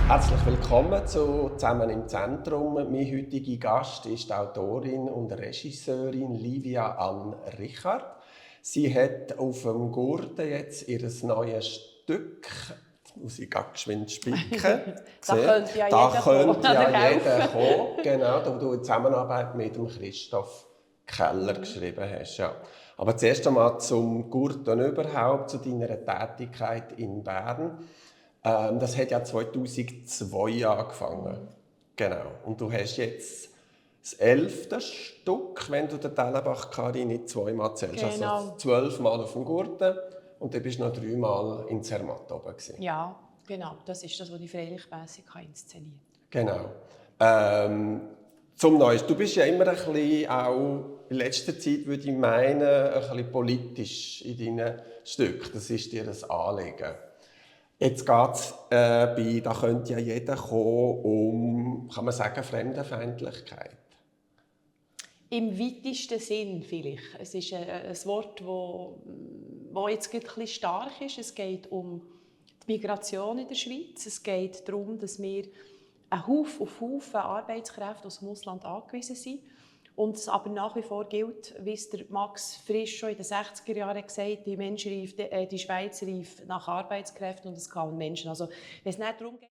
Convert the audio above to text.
Herzlich willkommen zu «Zusammen im Zentrum». Mein heutiger Gast ist die Autorin und Regisseurin Livia Ann Richard. Sie hat auf dem Gurten jetzt ihr neues Stück, jetzt muss ich gerade geschwind spicken. Da könnte ja Da jeder könnte kommen. ja jeder kommen. Genau, da du in Zusammenarbeit mit dem Christoph Keller geschrieben hast. Ja. Aber zuerst einmal zum Gurten überhaupt, zu deiner Tätigkeit in Bern. Das hat ja 2002 angefangen. Genau. Und du hast jetzt das 11. Stück, wenn du den Dellenbach-Kari nicht zweimal zählst. Genau. Also 12 Mal auf dem Gurten und dann bist du noch 3 Mal in Zermatt oben gewesen. Ja, genau. Das ist das, was die Freilichtmässig inszenieren kann. Genau. Zum Neues. Du bist ja immer ein bisschen, auch in letzter Zeit, würde ich meinen, ein bisschen politisch in deinen Stücken. Das ist dir ein Anliegen. Jetzt geht es da könnte ja jeder kommen, um, kann man sagen, Fremdenfeindlichkeit. Im weitesten Sinn vielleicht. Es ist ein Wort, das jetzt ein bisschen stark ist. Es geht um die Migration in der Schweiz. Es geht darum, dass wir auf Haufen Arbeitskräfte aus dem Ausland angewiesen sind. Und es aber nach wie vor gilt, wie es der Max Frisch schon in den 60er Jahren gesagt hat, die Schweiz rief nach Arbeitskräften und es kamen Menschen. Also, wenn es nicht darum geht,